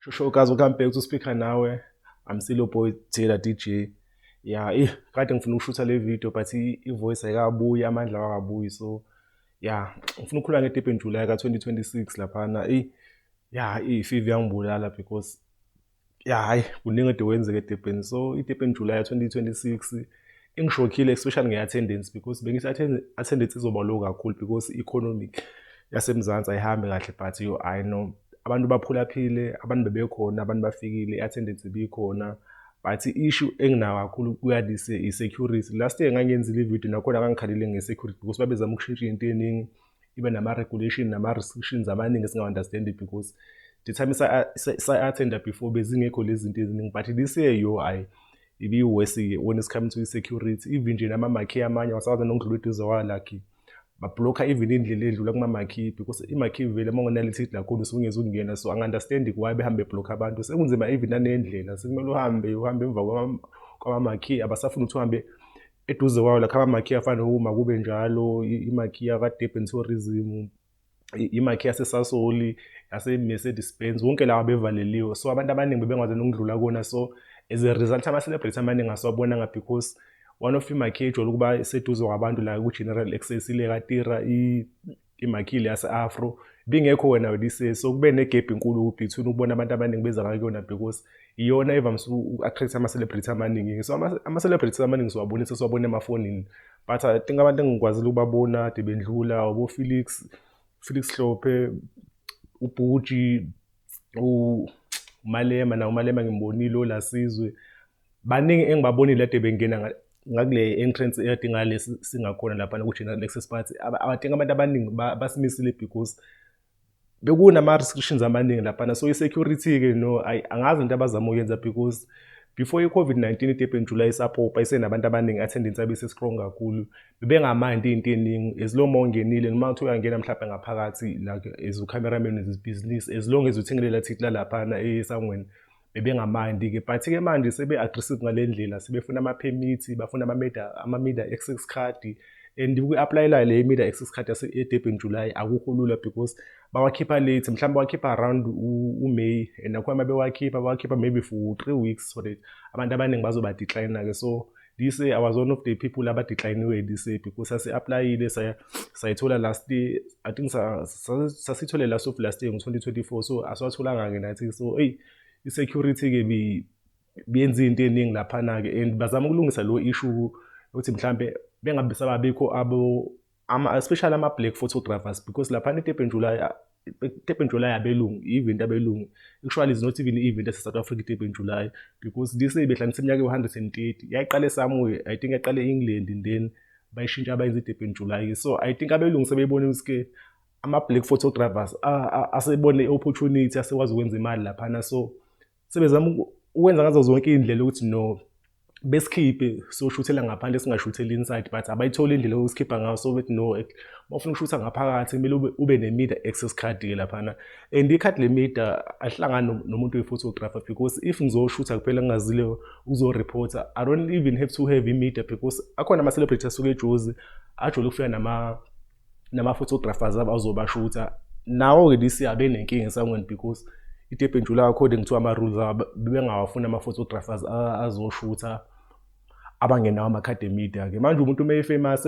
Shosho guys, welcome back to Speaker Nawe. I'm still your boy Taylor DJ. Yeah, kade ngifuna ukushutha le video, but i-voice ayikabuyi, amandla awakabuyi. So yeah, ngifuna ukukhuluma nge-Durban July ka-2026 laphana. Yeah, i-fever yangibulala because yeah, hayi, kuningi ede kwenzeka eDurban. So i-Durban July 2026 ingishokhile, especially nge-attendance, because bengithi attendance izoba low kakhulu because i-economic yaseMzansi ayihambi kahle, but yo, I know abantu baphulaphile, abantu bebekhona, abantu bafikile, i-attendance ibikhona. But i-issue enginayo kakhulu kuyalise i-security. Last year ngangiyenzile i-video, nakhona ngangikhalile nge-security because babezama ukushintsha into eningi, ibe nama-regulation nama-restrictions amaningi esingawa-understandi, because the time sa-attenda before bezingekho lezi zinto eziningi. But this year, yo, hhayi, ibi-worse when it's coming to i-security. Even nje nama-marquee amanye awasakwazi nokudlula eduze kwalakhi, bablokha even indlela edlula kuma-marquee, because i-marquee vele uma ungenalo ithikithi lakhona usuke ungeze ukungena. So angi-understandi why behambe beblokha abantu. Sekunzima even nanendlela, sekumele uhambe uhambe emva kwama-marquee, abasafuni ukuthi uhambe eduze kwawo lakho ama-marquee afana nokuma kube njalo i-marquee yaka-Durban Tourism, i-marquee yaseSasol, yase-Mercedes Benz, wonke lawa bevaleliwe. So abantu abaningi bebengakwazi nokudlula kona. So as a result, ama-celebrity amaningi asiwabonanga, because one of i-marquee ejwayele ukuba seduze kwabantu la ku-general access, ile kaTira, i-marquee le yase-Afro, ibingekho wena this year. So kube ne-gap enkulu between ukubona abantu abaningi beza ngakuyona, because iyona evamise uku-attract ama-celebrity amaningi. So ama-celebrities amaningi siwabonisa, siwabona emafonini, but I think abantu engikwazile ukubabona kade bendlula obo-Felix, Felix Hlophe, uBhuji, uMalema, nawo uMalema ngimbonile, oLasizwe, baningi engibabonile kade bengena ngakule entrance ekade ngale singakhona laphana ku-general access. But I think abantu abaningi basimisile because bekunama-restrictions amaningi laphana. So i-security-ke, no, angazi into abazama ukuyenza, because before i-COVID-19, i-Durban July isapopa, isenabantu abaningi, attendance abe ise-strong kakhulu, bebengamandi iy'nto ey'ningi. As long mawungenile, noma kuthiwa uyangena mhlawumbe ngaphakathi like as u-cameraman webhizinisi, as long as uthenge lela thikithi lalaphana esangweni, bebengamandi-ke. But-ke manje sebe-aggressive ngale ndlela, sebefuna ama-permit, bafuna ama-media access card, and uku-applyela le media access card yase-Durban July akukho lula, because bawakhipha late, mhlawumbe bawakhipha around uMay, and nakhona uma bewakhipha, bawakhipha maybe for 3 weeks, so that abantu abaningi bazoba-decline-ke. So this year I was one of the people aba-decline-iwe this year, because sasi-applyile, sayithola last year. I think sasithole last of last year ngo-2024, so asiwatholanga-ke nathi. So eyi, i-security-ke biyenza into eningi laphana-ke, and bazama ukulungisa lo issue ukuthi mhlambe bengabe sababikho abo especially ama-black photographers, because laphana i-Durban July, Durban July abelungu, i-event abelungu. Actually, is not even i-event yase-South Africa i-Durban July, because this year behlanganisa iminyaka ewu-130. Yayiqale somewhere, I think yaqale e-England, and then bayishintsha bayenza i-Durban July. So I think abelungu sebebone ukuthi-ke ama-black photographers asebone i-opportunity, asekwazi ukwenza imali laphana. So sebezama ukwenza ngazo zonke iy'ndlela ukuthi no, besikhiphe siyoshuthela ngaphandle, singashutheli inside, but abayitholi indlela yokusikhipha ngayo. So bethi no, uma ufuna ukushutha ngaphakathi kumele ube ne-media access card-ke laphana, and ikhadi le-media alihlangani nomuntu oyi-photographer, because if ngizoshutha kuphela, ngingazile ukuzoreporta, I don't even have to have i-media, because akhona ama-celebrity asuke eJozi ajwayele ukufika nama-photographers abazobashutha. Nawo-ke this year abenenkinga esangweni, because i-Durban July, according to ama-rules abo, bebengawafuni ama-photographers azoshutha abangenawo amakhadi e-media-ke. Manje umuntu uma e-famous,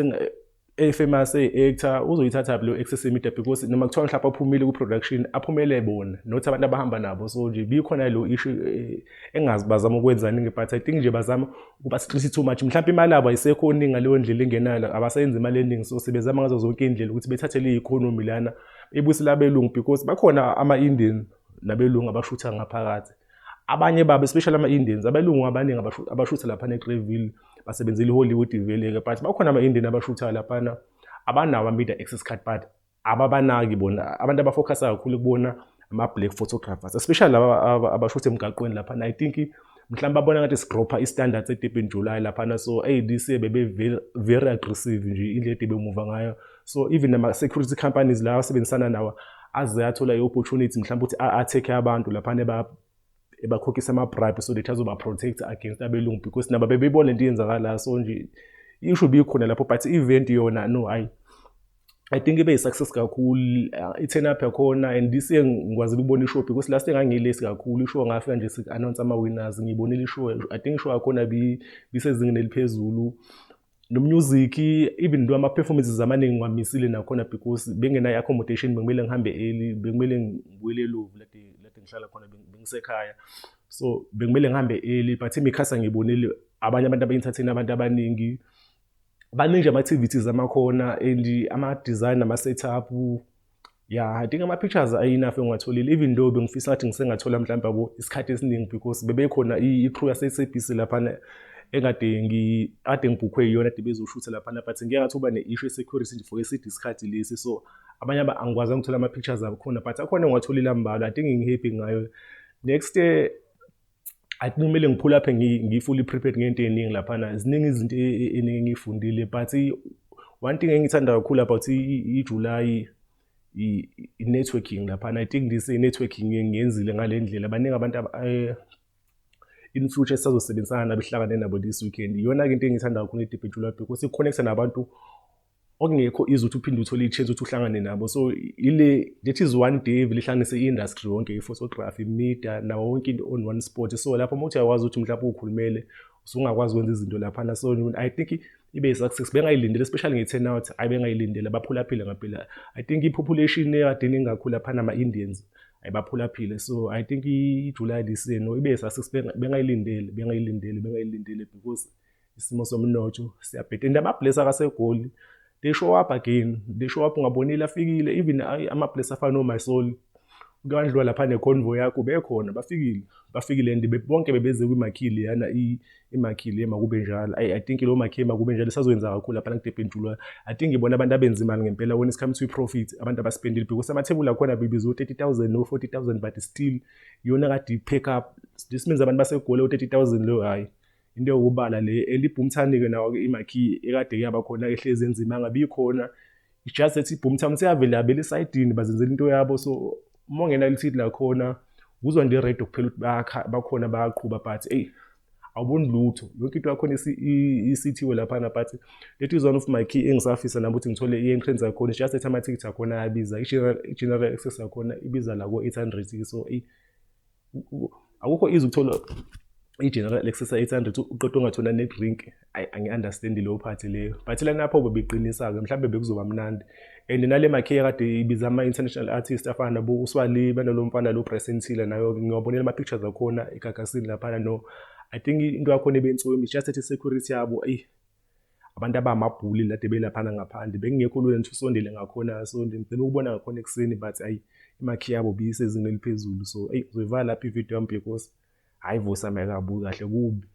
e-famous, eyi-actor, uzoyithatha leyo access media? Because noma kuthiwa mhlawumbe aphumile ku-production, aphumele bona, not abantu abahamba nabo. So nje bikhona lo issue engazi bazama ukwenzani, but I think nje bazama ukuba strict too much. Mhlawumbe imali yabo ayisekho eningi ngaleyo ndlela engenayo, abasayenzi imali eningi, so sebezama ngazo zonke iy'ndlela ukuthi bethathe le economy lana beyibuyisele abelungu, because bakhona ama-Indian nabelungu abashutha ngaphakathi, abanye babo, especially ama-Indians. Abelungu abaningi abashutha laphana eGreyville basebenzela i-Hollywood vele-ke, but bakhona ama-Indian abashuthayo laphana abanawo ama-media access card, but ababanaki bona. Abantu abafocusa kakhulu kubona ama-black photographers, especially laba abashutha emgaqweni laphana. I think mhlawumbe babona ngathi sidropha i-standards e-Durban July laphana. So hey, this year bebe very, very aggressive nje indlela ede bemuva ngayo. So even nama-security companies la asebenzisana nawo aze athola i-opportunity mhlawumbe ukuthi a-take abantu laphana, ebakhokhisa ama-bribe, so that azoba-protect against abelungu, because nabo bebebona lento iyenzakala. So nje i-issue bikhona lapho, but i-event yona, no, hayi. I think ibe yi-success kakhulu i-turn up yakhona, and this year ngikwazile ukubona i-show because last year ngangilesi kakhulu i-show. Ngafika nje si-announce ama-winners, ngiyibonile i-show. I think i-show yakhona bisezingeni eliphezulu, no-music, even though ama-performances amaningi ngiwamisile nakhona because bengenayo i-accommodation, bekumele ngihambe early, bekumele ngibuyele eLovu lade ngihlala khona, bengisekhaya, so bekumele ngihambe early. But imikhasa ngiyibonile, abanye abantu aba-entertain abantu abaningi, baningi nje ama-activities amakhona and ama-design nama-setup. Yeah, I think ama-pictures ayi-enough engiwatholile, even though bengifisa ngathi ngisengathola mhlawumbe yabo isikhathi esiningi because bebekhona i-crew yase-SABC laphana engade kade ngibhukhwe yiyona kade bezoshutha laphana, but ngike ngathi uba ne-issue ye-security nje for eside isikhathi lesi, so abanye angikwazanga ukuthola ama-pictures akhona, but akhona engiwatholile ambalwa. I think ngi-happy ngayo. Next year I think kumele ngiphule apha ngi-fully prepared ngento ey'ningi laphana. Ziningi izinto eningi engiy'fundile, but one thing engiyithanda kakhulu about i-July, i-networking laphana. I think this i-networking ngiyenzile ngale ndlela. Baningi abantu in future esisazosebenzisana nabo, esihlangane nabo this weekend. Iyona-ke into engiyithanda kakhulu nge-Durban July because i-connect-a nabantu okungekho easy ukuthi uphinde uthole i-chance ukuthi uhlangane nabo. So ile, that is one day vele ihlanganise i-industry yonke, i-photography, media, nawo wonke into on one spot. So lapho uma uthi uyakwazi ukuthi mhlawumbe ukhulumele, usungakwazi ukwenza izinto laphana. So I think ibe yi-success, bengayilindele, especially nge-turnout. Ayi, bengayilindele, baphulaphile ngampela. I think i-population ekade iningi kakhulu laphana ama-Indians, ayibaphulaphile. So I think i-July this year, no, ibe yi-success, bengayilindele, bengayilindele, bengayilindele because isimo somnotho siyabheda and ama-blesser akaseGoli, they show up again, they show up. Ungabonile afikile, even ama-blesser afana no-Mysol, kuyandlula lapha ne-convoy yakho, bekhona, bafikile, bafikile and bonke bebeze kwi-marquee leyana, i-marquee le makube njalo. I think lo marquee makube njalo isazoyenza kakhulu lapha ku-Durban July. I think ngibona abantu abenza imali ngempela when it comes to i-profit, abantu abaspendile, because amathebula akhona bebizo 30,000 no 40,000, but still iyona kade i-pack up. This means abantu baseGoli, u-30,000 lo, hhayi into yokubala le. And iBoomtown-ke nawo, i-marquee ekade yaba khona ehlezi enzima angabi khona. It's just that iBoomtown seyavele yabela esayidini, bazenzela into yabo. So uma ungena lithithi lakhona, uzwa nje iredio kuphela ukuthi bakhona, bayaqhuba, but eyi, awuboni lutho, yonke into yakhona isithiwe laphana. But that is one of my key engisafisa nami ukuthi ngithole i-entrance yakhona. It's just that amathikithi akhona ayabiza, i-general access yakhona ibiza la ko-800, so eyi, akukho easy ukuthola i-general access 800 uqeda ungathola ne-drink. Angi-understand leyo part leyo, but lana lapho bebeqinisa-ke, mhlawumbe bekuzoba mnandi. And nale marquee kade ibiza ama-international artist afana nabo uSwali, banalo mfana lo Bryson Tiller, nayo ngiwabonela ama-pictures akhona egagasini laphana. No, I think into yakhona ebensomi, it's just that i-security yabo, eyi, abantu abamabhuli lade belaphana ngaphandle, bekungekho lula nje usondele ngakhona. So ngicela ukubona ngakhona ekuseni, but ayi, i-marquee yabo biyisezingeni eliphezulu. So eyi, ngizoyivala lapho ividiyo yami because hhayi, voice yami ayikabuyi kahle, kubi.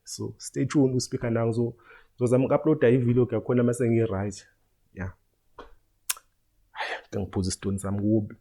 So stay tuned, uSpeaker now. Ngizozama uku-uploada i-vlog yakhona mase ngi-right. Yeah, ngiphuza isitoni sami, kubi.